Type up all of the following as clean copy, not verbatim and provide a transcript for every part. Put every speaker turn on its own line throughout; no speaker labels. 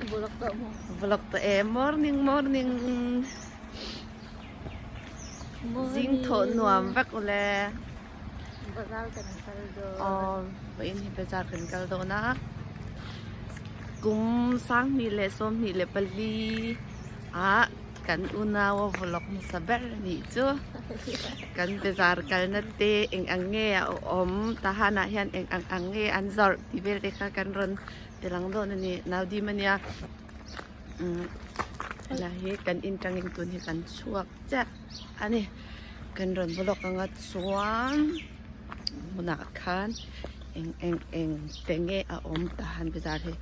Vlog to mo.
Vlog to e morning morning. Zing tho nuam vek ule.
Bazar kan kal do.
Oh, in hi bazar kan kal do na. Kum sang ni le som ni le pali ah kan unau vlog hmasa ber nih cu. Kan bazar kal na te eng ang nge a om tahan ah hian eng ang ang nge an zawrh ti vel te kha kan rawn ti lang dawn a ni. Nau dim ania. La hi kan in tangin tun hi kan chhuak chiah ani. Kan rawn vlog anga chuan hmunah khan eng eng eng te nge a awm tahan bazar hi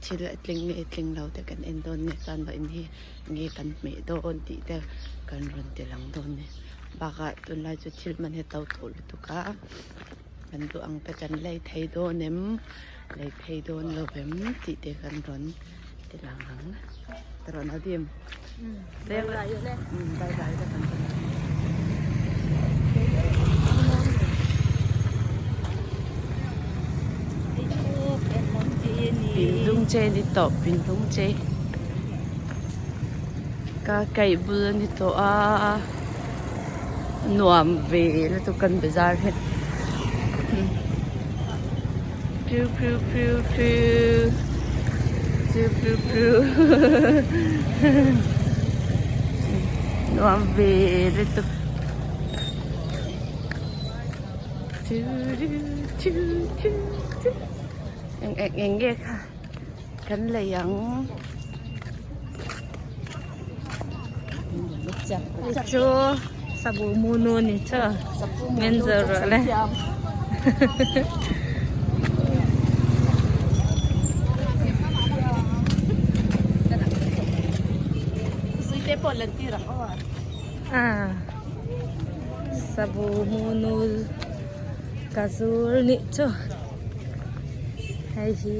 thil a tling nge tling lo te kan en dawn nge chuan va in hi nge kan hmeh dawn tih te kan rawn ti lang dawn a ni. Bakah tunlai chu thil man hi a to tawh lutuk a kan duh ang te kan lei thei dawn em lei thei dawn lo em tih te kan rawn ti lang ang ka rawn a dim
bye bye
bye bye te kan rawn Pindung che ni tawh pindung che ka kaih bul a ni tawh a nuam ve lutuk kan bazar hi piu piu piu piu piu piu piu nuam ve lutuk eng eng eng nge kha kan lei ang
Chu sabu munu ni chu men zo ro le.
Suite pawh lan tir ang aw.
Ah. Sabu munu kazul ni chu. Hei hi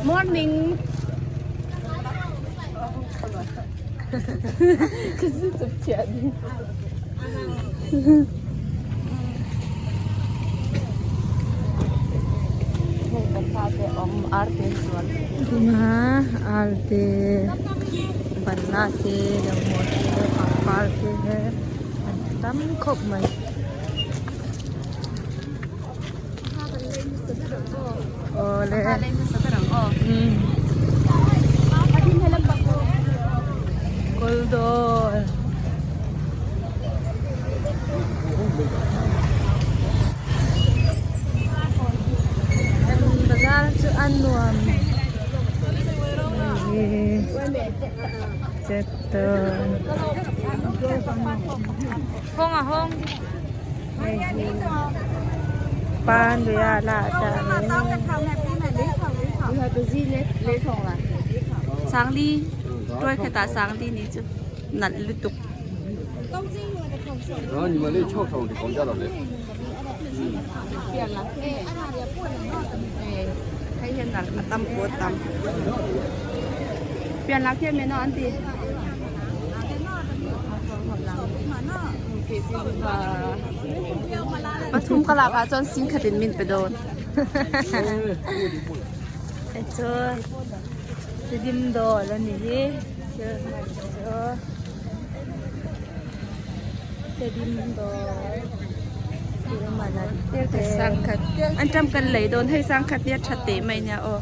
Morning. Kasi chapchiat.
Ma arte banna te lehmawh te pangpar te an tam khawp mai. Awle. Kawldawl. Kan bazar chu a nuam. Hong a hong. Pan luya la ta
Sang li tuai khata sang li ni chu nalh lutuk. Hei hian nalh a tam pawh a tam. Pian lak hian meno an ti. Pathum ka lak ah chuan sing khat in min pe dawn.
Chu Tidim dawr a ni hi thil hman chu Tidim dawr thil man an te.
Sangkhat an ṭam kan lei dawn hei sangkhat nia ṭha teh mai nia aw.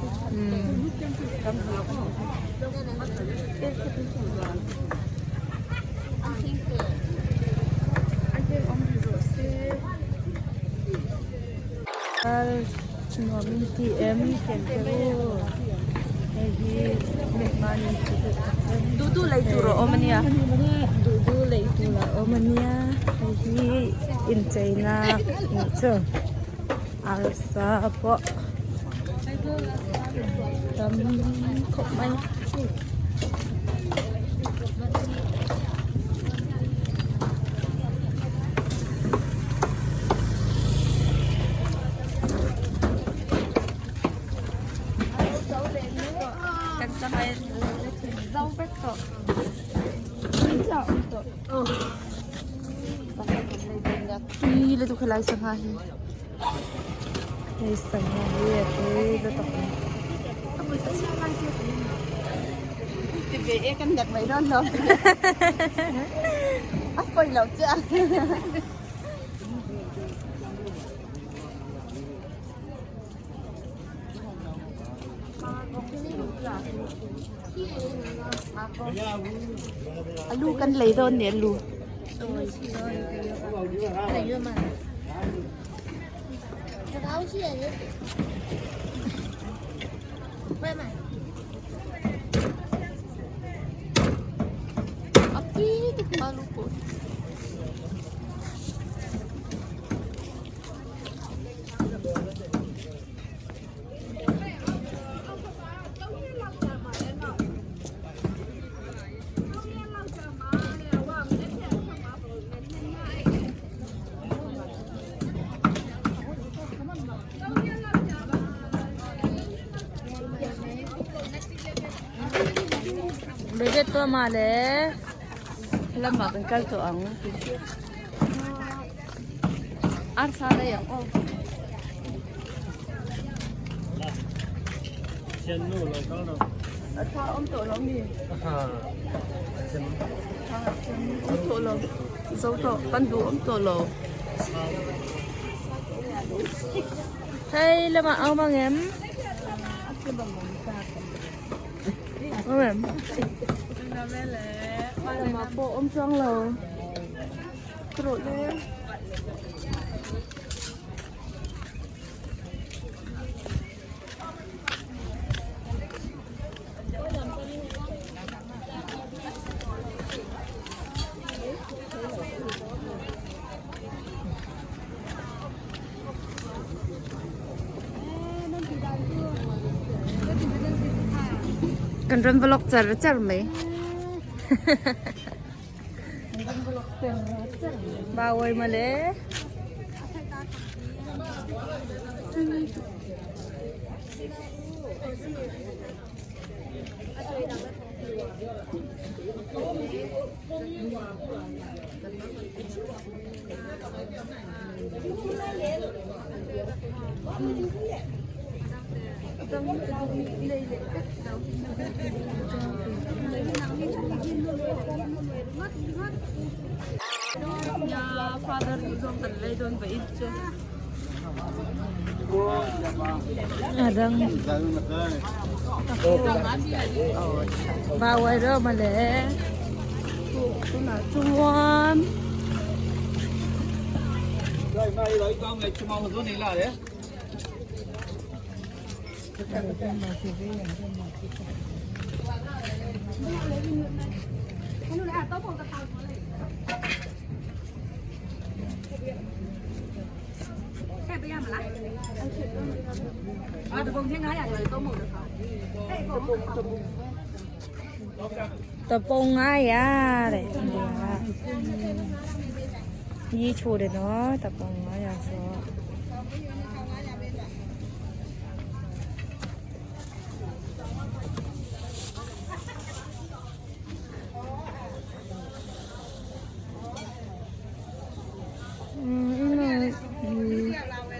Nuam in ti em ken te u hei hi
Duh duh lei tur a awm ania.
Duh duh lei tur a awm ania hei hi incheina nih chu arsa pawh tam khawp mai.
Kan chamai zo vek tawh. Tui lutuk helai sangha hi.
Hei sangha hi a tui lutuk a.
Ti kan nek mai dawn lo. A poi lo chu. Alu kan lei dawn ni alu. Alu pawh.
Budget to ma le.
Lamah kan kal tawh ang. Arsa lei ang aw. A tha awm tawh lo mi? Awm tawh lo. Zo tawh kan duh awm tawh lo.
Hei lamah a awm ang em? Awm em?
Lamah pawh awm chuang lo. Rawh le. Kan rawn vlog char char mai.
Bawai male.
Father zawng kan lei dawn va in chu.
A dang. Bawai ro male.
Tunah chuan
Tapong ngai ya le. Yi chu de no tapong ngai ya so.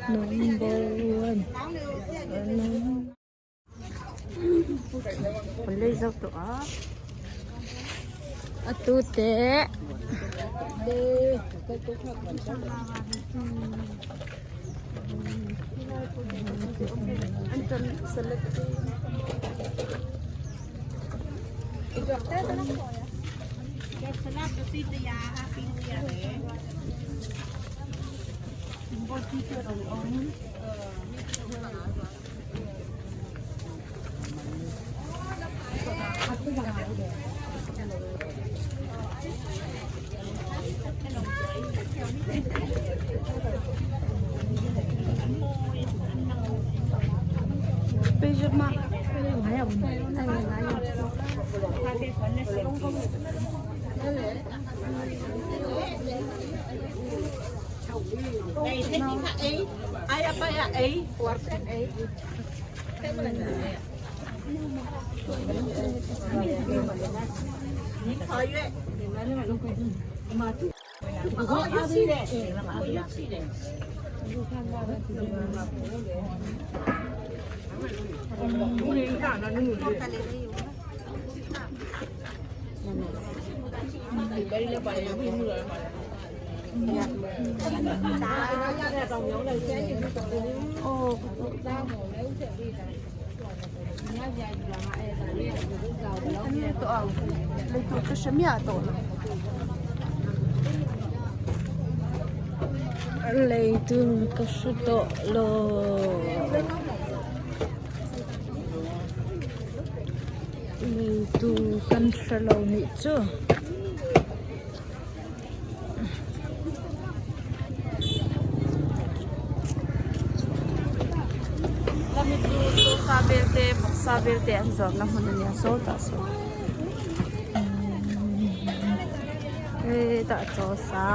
Number one.
Kan lei zo tawh a.
A tu te.
An kan select.
Leitung ka hre tawh lo. Leitu kan hre lo nih cu.
Lami cu cawsa belte, voksa belte an zuarnak hmun a nia sawtah saw.
Hei tah cawsa.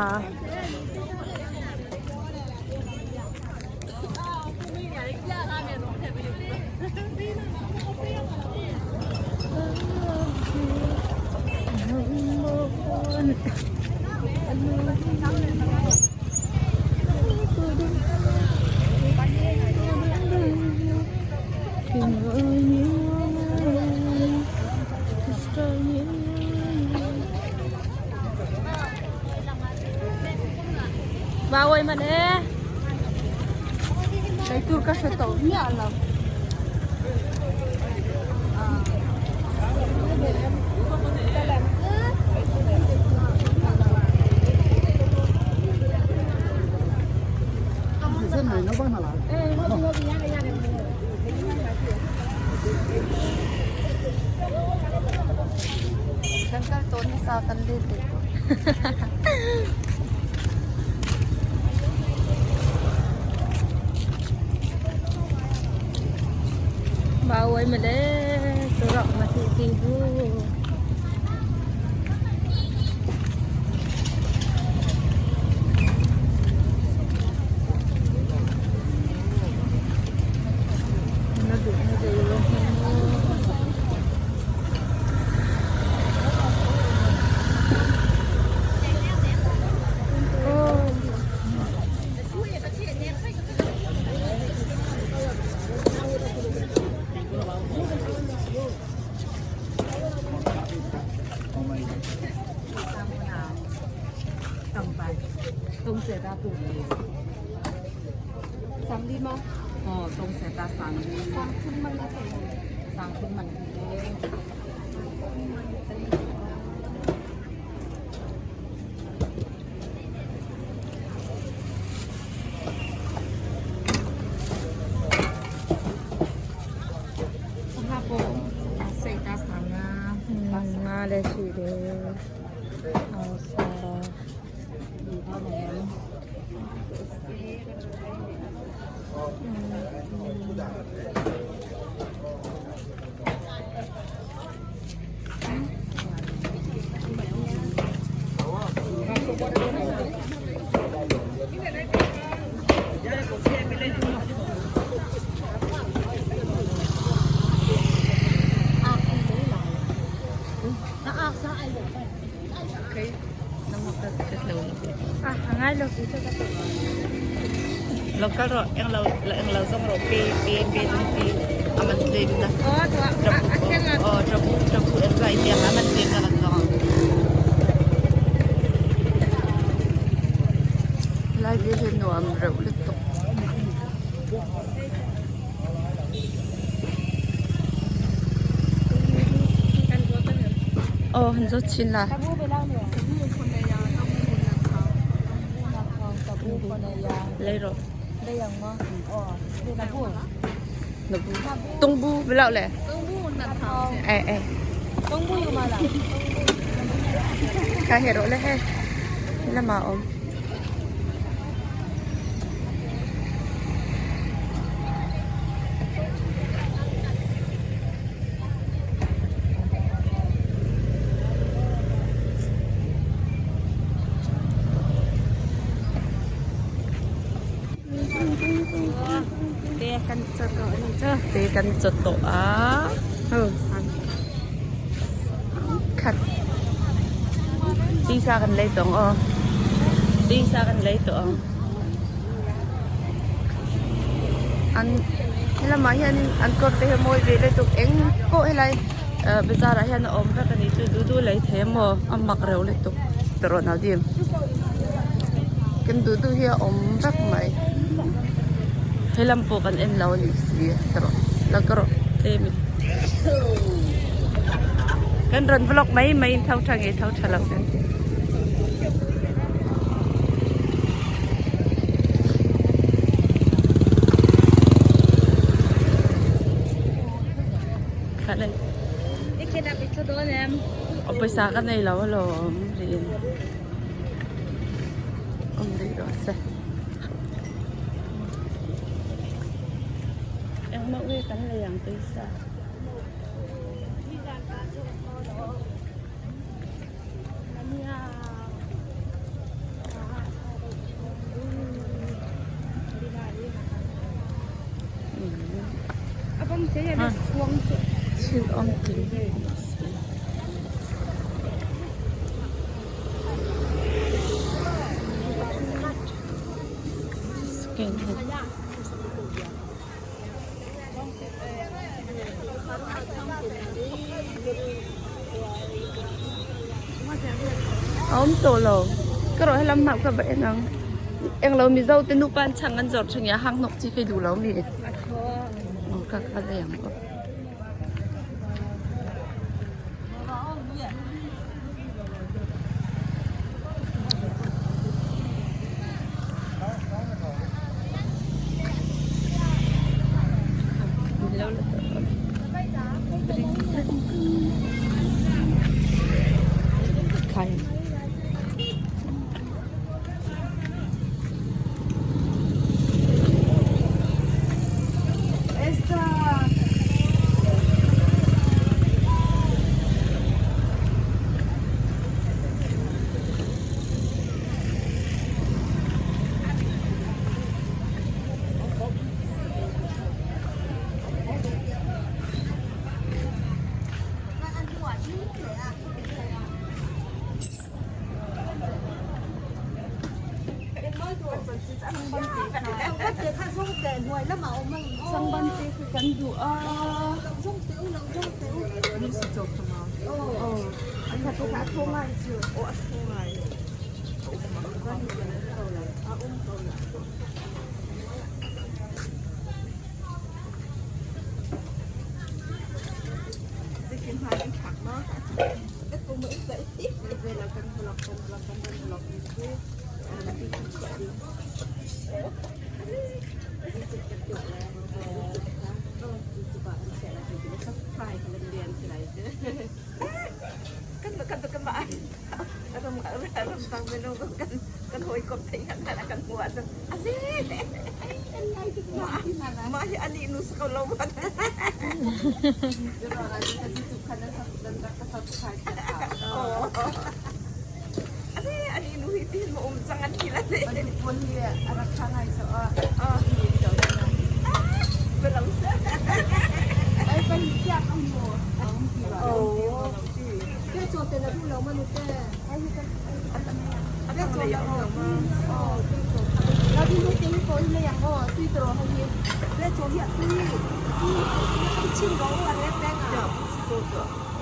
Ba oi man e.
Leitur ka hre tawh miah lo. Kan kal tawn nasa kan let leh tawn.
Bawai male surak masih tidur. Na duh na duh lo. Nga le si de. Ah, ngai lo si ka
Lo kal ro eng lo eng lo zong ro pe pe pe zong pe aman tlem na.
Oh, to a seng a.
Oh, trabu trabu en zai tiang aman tlem na kan zong. Lai vi hi nuam reuh lutuk. Oh, han zo chin la. Lei ro. Tungbu belau le. Eh eh. Ka hero le he. Lama om.
Te kan chato ni chu.
Te kan chato a.
Oh.
Khat. Tisa kan lei tong o. Tisa kan lei tawh ang. An helamah hianin an kawr te hi a mawi ve lutuk eng pawh helai bazar ah hian a awm vek a ni chu duh duh lei thei a maw a mak reuh lutuk tawh rawh Naudim kan duh duh hi a awm vek mai helam pawh kan en lo a ni si tawh rawh la ka rawh tlem in kan rawn vlog mai mai in tho tha nge tho tha lo kan ti. Pawisa ka nei lo alawm rin awm rih rawh se engmah nge kan lei ang pawisa. Thil awm tling skin A awm tawh lo ka rawh helam hnah ka va en ang englo mizo te nupa an chhang an zawrh thin a hang hnawk chi ka duh lo mi aw ka ka lei ang aw.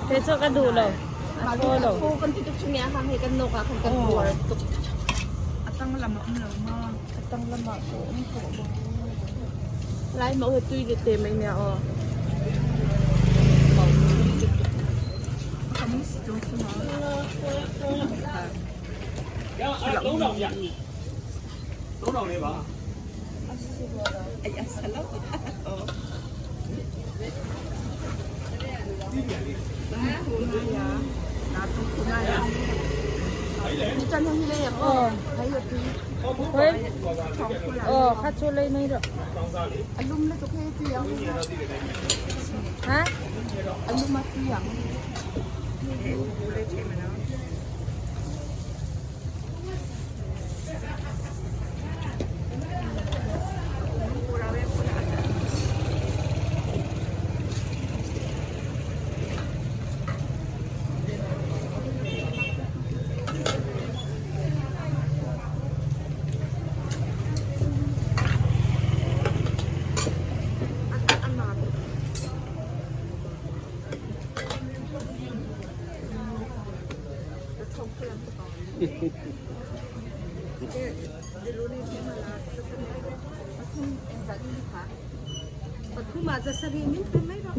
Te cu ka duh lo. A thaw lo.
Lai mẫu tui để tìm anh nè ờ.
Ờ, khát chua lấy mấy rồi. Hả? Kuma za sari min pe mai ro.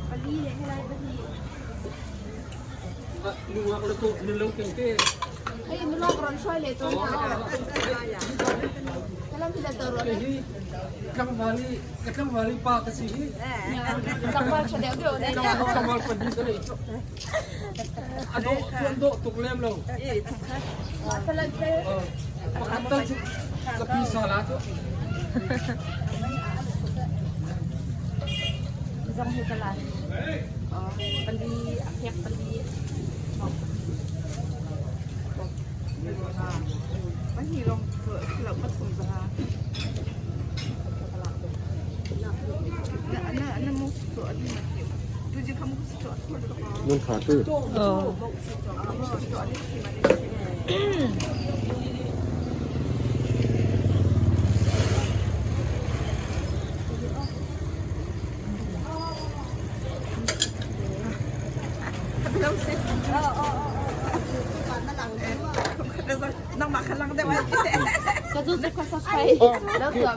Pali le helai pali.
Nungak le ko nu lo keng te.
Hei nulak ron hruai le to na. Kalam hi to ron.
Hi tlangval i ka tlangval i pa ka si hi.
Tlangval tha deuh deuh ne.
Tlangval pa di ka le. A dawh tuan dawh tuk lem lo. Pakhat tal cu ka pi sa la cu.
Zong hi ka lan. Pali a phek pali.
Pahnih lawng lo pathum zanga.
Nan kha tu.
Oh.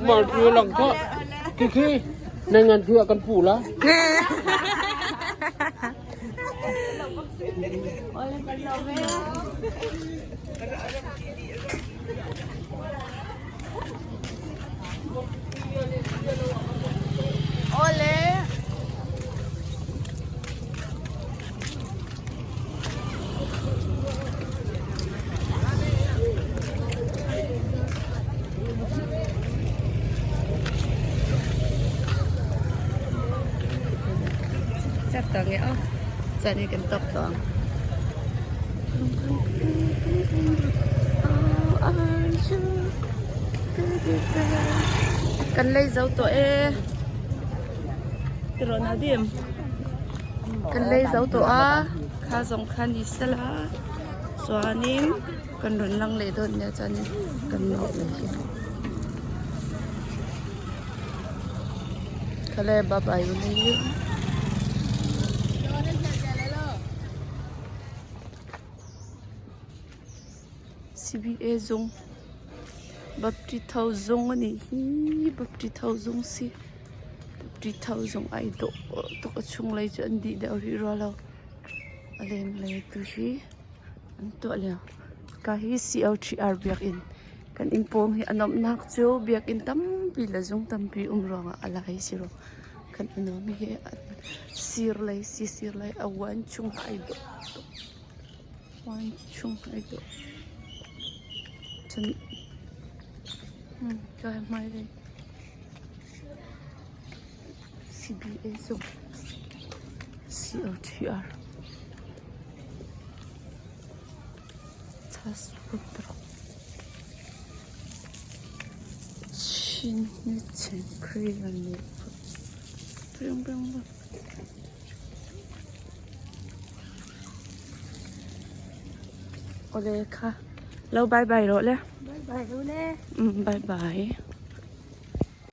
Ma tu lang ko. Khi khi na ngan thua kan pu la.
Ole. Chắc tao nghe không? Giờ này cần tập toàn. Kan lei zo to e.
Tiro na dim.
Kan lei zo to a. Kha zong kha ni sela. Chuanin kan rawn lang leh dawn nia chuanin kan nawh leh hi. Khale bye bye u le. CBA zung Baptist tho zung a nih hi Baptist tho zung si Baptist tho zung ai dawh tuk a chunglei cu an dih deuh rih rua lo a lenglei tu hi an tuah lio ka hi COTR biakinn kan inn pawng hi a nuamhnak cu biakinn tampi le zung tampi um ruangah a lai si rua kan i nuam hi sir lei si sir lei a uan chung ai dawh tuk. Wine chung ai dawh. Cun ka hmailei CBA zung COTR Chin Chin 不用不用不用。Ole kha. Lo bye bye rawh le.
Bye bye le.
Bye bye.